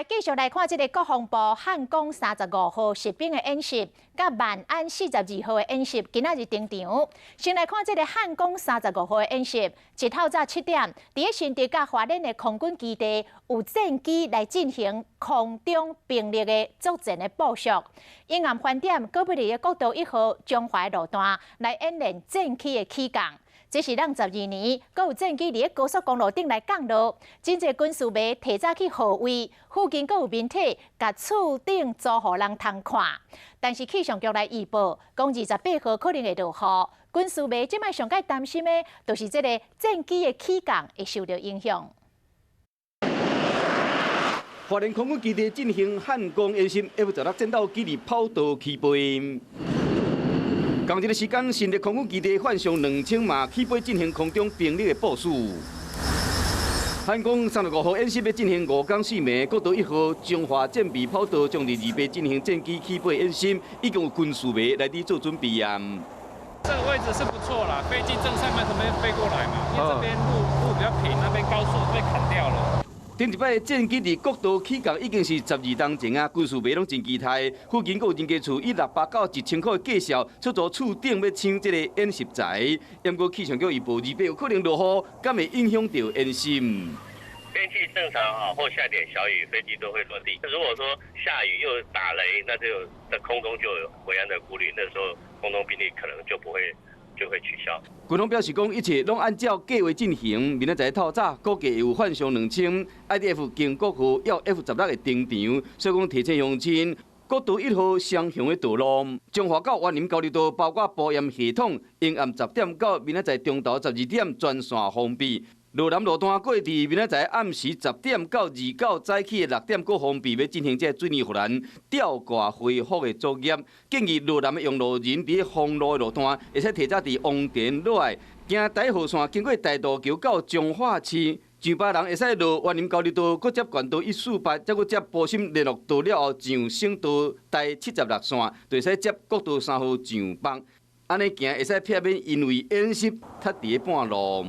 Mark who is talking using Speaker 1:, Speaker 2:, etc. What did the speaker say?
Speaker 1: 繼續來看這个國防部漢光35號實兵的演習，佮萬安42號的演習，今仔日登場。先來看這个漢光三十五號的演習，一透早7點，佇咧新竹佮花蓮的空軍基地，有戰機來進行空中兵力的作戰的部署。迎暗翻點，閣欲佇咧國道1號彰化路段來演練戰機的起降。這是咱12年，閣有戰機佇咧高速公路頂來降落，真濟軍事迷提早去號位，附近閣有媒體共厝頂租予人通看。但是氣象局來預報，講28號可能會落雨。軍事迷這擺上蓋擔心的，就是這个戰機的起降會受著影響。
Speaker 2: 花蓮空軍基地進行漢光演習，F-16戰鬥機佇跑道起飛。仝一个時間，新竹空軍基地漢翔2000嘛起飛進行空中兵力的部署。漢光35號演習欲進行5工4暝，國道1號彰化戰備跑道將佇28進行戰機起飛演習，已經有軍事迷來佇做準備啊。
Speaker 3: 這個位置是不錯啦，飛機正上面從邊飛過來嘛，因為這邊路比較平，那邊高速被砍掉了。
Speaker 2: 頂一擺戰機佇國道起降已經是12冬前啊，軍事迷攏真期待。附近閣有人家厝以600到1000箍的價數出租厝頂欲搶這个演習材。毋過氣象局預報28有可能落雨，敢會影響著演習？
Speaker 4: 天氣正常啊，或下點小雨，飛機都會落地。如果說下雨又打雷，那就在空中就有維安的顧慮，那時候空中兵力可能就不會。就會取消。
Speaker 2: 軍方表示講，一切攏按照計畫進行。明仔載透早，估計會有漢翔2000、IDF 經國號與 F-16會登場，所以講提醒鄉親，國道1號雙向的道路，彰化到員林交流道，包括保鹽系統，迎暗10點到明仔載中晝12點全線封閉。羅南路段過佇明仔載暗時10點到29早起的6點，閣封閉，欲進行這个水泥護欄吊掛恢復的作業。建議羅南的用路人佇封路的路段，會使提早佇王田落來，行台號線經過大渡橋到彰化市，上班人會使落員林交流道，閣接縣道148，再閣接埔心聯絡道了後上省道台76線，就會使接國道3號上北。按呢行會使避免因為演習塞佇咧半路。